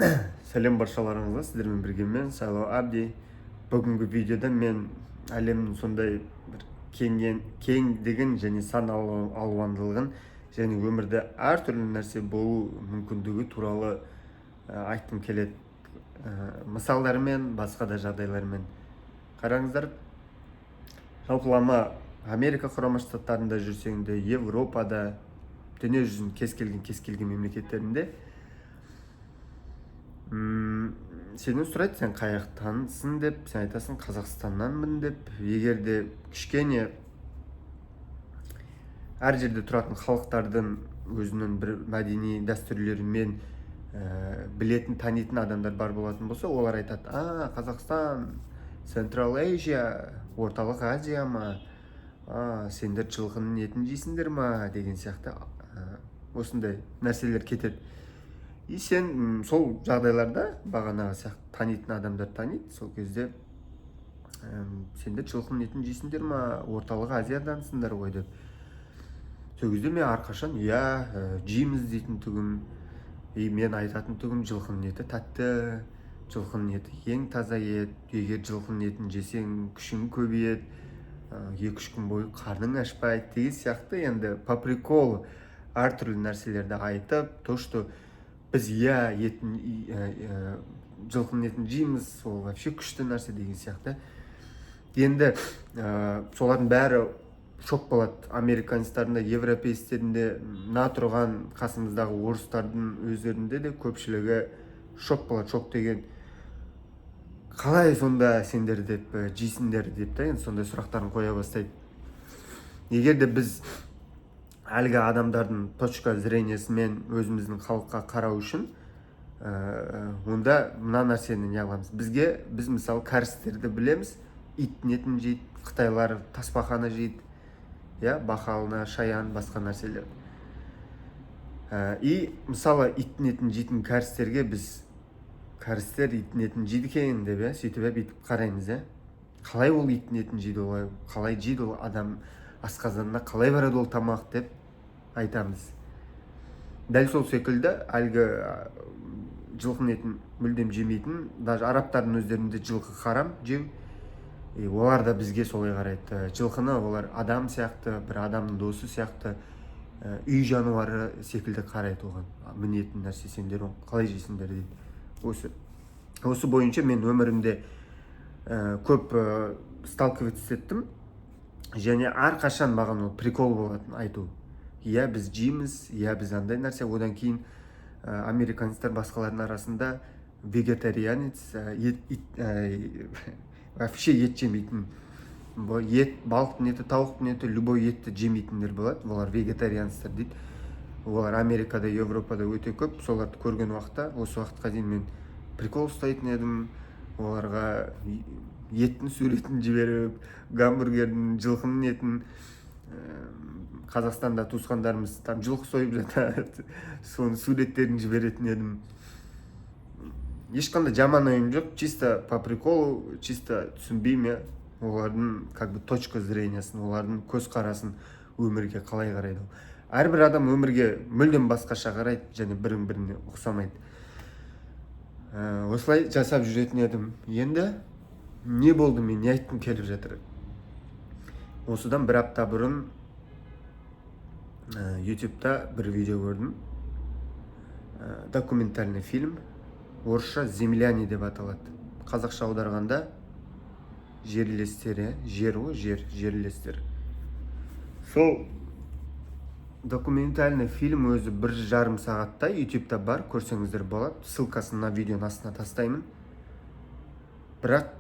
Сәлем баршаларыңызға! Сіздермен бірге мен, Сайлау Әбди. Бүгінгі видеода мен әлемнің сондай бір кеңдігін және сан алуандылығын және өмірде әртүрлі нәрсе болу мүмкіндігі туралы айтқым келеді, мысалдармен, басқа да жағдайлармен. Қараңыздар, жалпылама Америка Құрама Штаттарында жүрсең де, Европада, дүние жүзінің кез келген мемлекеттерінде сенен сұрайды, сен қай жақтансың деп. Сен айтасың, Қазақстаннанмын деп. Егер де кішкене әр жерде тұратын халықтардың өзінің бір мәдени дәстүрлерімен білетін, танитын адамдар бар болатын болса, олар айтады: «А, Қазақстан, Central Asia, Орталық Азия ма? А, сендер жылқының етін жейсіңдер ма?» деген сияқты осындай нәрселер кетеді. И сен сол жағдайларда бағанағы сияқты танитын адамдар таниды. Сол кезде «Сендер жылқының етін жейсіңдер ма, Орталық Азиядансыңдар ғой» деп. Сол кезде мен әрқашан «Иә, жейміз» дейтін түгім. И мен айтатын түгім: жылқының еті тәтті, жылқының еті ең таза ет, егер жылқының етін жесең, күшің көбейеді, 2-3 күн бойы қарның ашпайды деген сияқты. Енді по приколу әртүрлі нәрселерді айтып, то что біз, иә, етін, жылқының етін жейміз, ол вообще күшті нәрсе деген сияқты. Енді солардың бәрі шок болады. Американецтардың да, европейцтердің де, мына тұрған қасымыздағы орыстардың өздерінде де көпшілігі шок болады. Шок деген қалай сонда сендер деп, жейсіңдер деп та, енді сондай сұрақтарын қоя бастайды. Егер де біз әлгі адамдардың точка зрениесімен өзіміздің халыққа қарау үшін, онда мына нәрсені не қыламыз бізге? Біз, мысалы, кәрістерді білеміз, иттің етін жейді, қытайлар тасбақаны жейді, иә, бақалны, шаян, басқа нәрселер. И мысалы, иттің етін жейтін кәрістерге біз «Кәрістер иттің етін жейді екен» деп, иә, сөйтіп, иә, бүйтіп қараймыз, иә. Қалай ол иттің етін жейді, олай қалай жейді, ол адам асқазанына қалай барады ол тамақ деп айтамыз. Дәл сол секілді әлгі жылқының етін мүлдем жемейтін, даже арабтардың өздерінде жылқы харам жеу, и олар да бізге солай қарайды. Жылқыны олар адам сияқты, бір адамның досы сияқты, үй жануары секілді қарайды оған. Мінетін нәрсе, сендер оны қалай жейсіңдер дейді. Осы бойынша мен өмірімде көп сталкиваться еттім және әрқашан маған ол прикол болатын айту: иә, біз жейміз, иә, біз андай нәрсе. Одан кейін американецтер, басқалардың арасында вегетарианец, ет, ит, вообще ет жемейтін, ет, балықтың еті, тауықтың еті, любой етті жемейтіндер болады, олар вегетарианецтер дейді. Олар Америкада, Европада өте көп. Соларды көрген уақытта осы уақытқа дейін мен прикол ұстайтын едім, оларға еттің суретін жіберіп, гамбургердің, жылқының етін. Қазақстанда туысқандарымыз там жылқы сойып жатады, соның суреттерін жіберетін едім. Ешқандай жаман ойым жоқ, чисто по приколу, чисто түсінбеймін, иә, олардың как бы точка зрениясын, олардың көзқарасын, өмірге қалай қарайды. Ол әрбір адам өмірге мүлдем басқаша қарайды және бірін біріне ұқсамайды. Осылай жасап жүретін едім. Енді не болды, мен не айтқым келіп жатыр? Осыдан бір апта бұрын Ютубта бір видео көрдім. Документальный фильм, орысша «Земляне» деп аталады, қазақша аударғанда «Жерлестер», иә, жер ғой, жер, жерлестер. Сол документальный фильм өзі 1,5 сағатта, Ютубта бар, көрсеңіздер болады. Ссылкасын мына видеоның астына тастаймын. Бірақ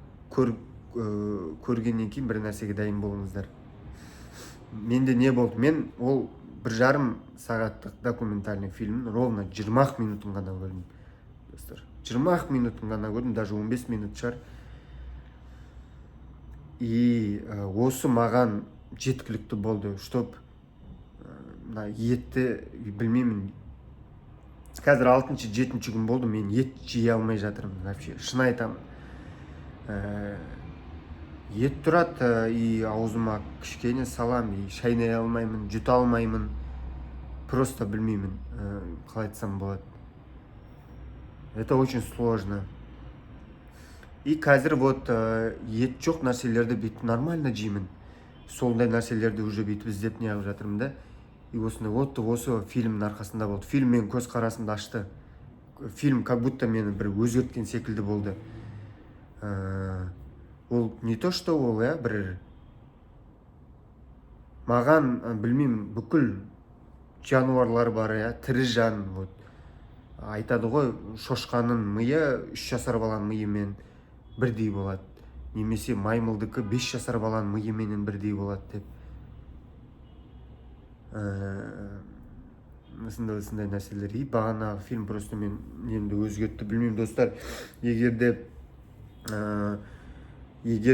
көргеннен кейін бір нәрсеге дайын болыңыздар. Менде не болды? Мен ол 1,5 сағаттық документальный фильмнің ровно 20 минутын ғана көрдім, достар, 20 минутын ғана көрдім, даже 15 минут шығар. И осы маған жеткілікті болды, чтоб мына етті, білмеймін, қазір алтыншы, жетінші күн болды, мен ет жей алмай жатырмын вообще, шын айтамын. Ет тұрады, и аузыма кішкене салам, и шайнай алмаймын, жұта алмаймын просто. Білмеймін, қалай айтсам болады. Это очень сложно. И қазір вот ет жоқ нәрселерді бүйтіп нормально жеймін, сондай нәрселерді уже бүйтіп іздеп неғып жатырмын да. И осындай вот осы фильмнің арқасында болды. Фильм менің көзқарасымды ашты, фильм как будто мені бір өзгерткен секілді болды. Ол не то что ол, иә, бір маған білмеймін, бүкіл жануарлар бар, иә, тірі жан. Вот айтады ғой, шошқаның миы 3 жасар баланың миымен бірдей болады немесе маймылдікі 5 жасар баланың миыменен бірдей болады деп. Осындай осындай нәрселер. И бағанағы фильм просто мен немді өзгертті. Білмеймін, достар, егер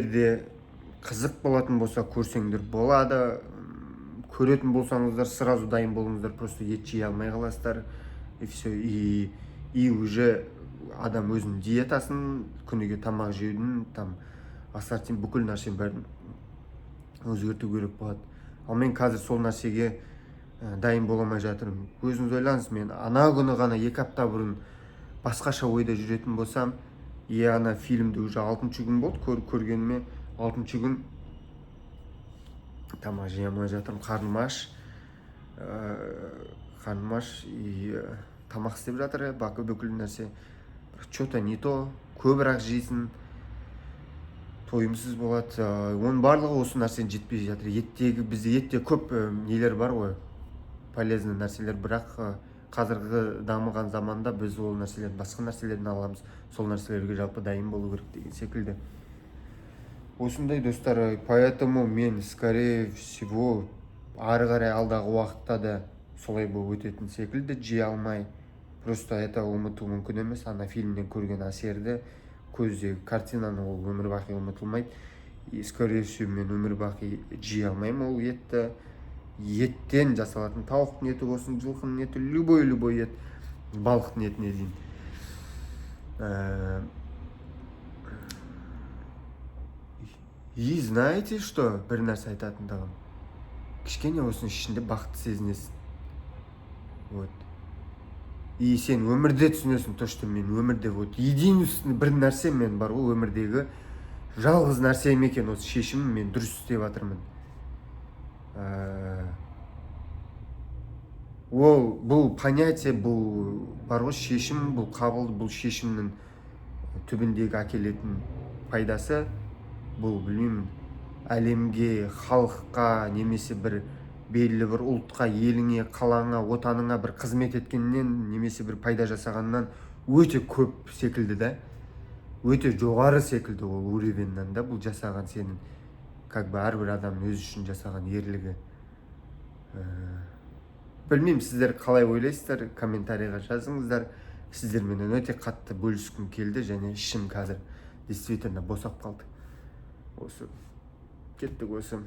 де қызық болатын болса, көрсеңдер болады. Көретін болсаңыздар, сразу дайын болыңыздар, просто ет жей алмай қаласыздар, и все. И уже адам өзінің диетасын, күніге тамақ жеудің там ассортимент, бүкіл нәрсенің бәрін өзгерту керек болады. Ал мен қазір сол нәрсеге дайын бола алмай жатырмын. Өзіңіз ойлаңыз, мен ана күні ғана, 2 апта бұрын басқаша ойда жүретін болсам, и ана фильмді уже алтыншы күн болды көргеніме, алтыншы күн тамақ жей алмай жатырмын, қарным аш, қарным аш и тамақ істеп жатыр бакі, бүкіл нәрсе, бірақ че-то не то, көбірек жейсің, тойымсыз болады. Оның барлығы осы нәрсенің жетпей жатыр. Еттегі, бізде етте көп нелер бар ғой, полезный нәрселер, бірақ қазіргі дамыған заманда біз ол нәрселерді басқа нәрселерден аламыз. Сол нәрселерге жалпы дайын болу керек деген секілді. Осындай, достар. Поэтому мен, скорее всего, ары қарай алдағы уақытта да солай болып өтетін секілді, жей алмай. Просто это ұмыту мүмкін емес, ана фильмнен көрген әсерді, көздегі картинаны, ол өмір бақи ұмытылмайды. И, скорее всего, мен өмір бақи жей алмаймын ол етті, еттен жасалатын, тауықтың еті болсын, жылқының еті, любой любой ет, балықтың етіне дейін. И знаете что, бір нәрсе айтатындығым, кішкене осының ішінде бақытты сезінесің. Вот и сен өмірде түсінесің то, что мен өмірде вот единственный бір нәрсе мен бар ғой, өмірдегі жалғыз нәрсем екен осы шешімім, мен дұрыс істеп жатырмын. Ол бұл понятие, бұл бар ғой шешім, бұл қабыл, бұл шешімнің түбіндегі әкелетін пайдасы, бұл, білмеймін, әлемге, халыққа немесе бір белгілі бір ұлтқа, еліңе, қалаңа, отаныңа бір қызмет еткеннен немесе бір пайда жасағаннан өте көп секілді да, өте жоғары секілді ол уровеньнен да. Бұл жасаған сенің как бы әрбір адамның өзі үшін жасаған ерлігі. Білмеймін, сіздер қалай ойлайсыздар, комментарийға жазыңыздар. Сіздерменен өте қатты бөліскім келді және ішім қазір действительно босап қалды. Осы кеттік осы.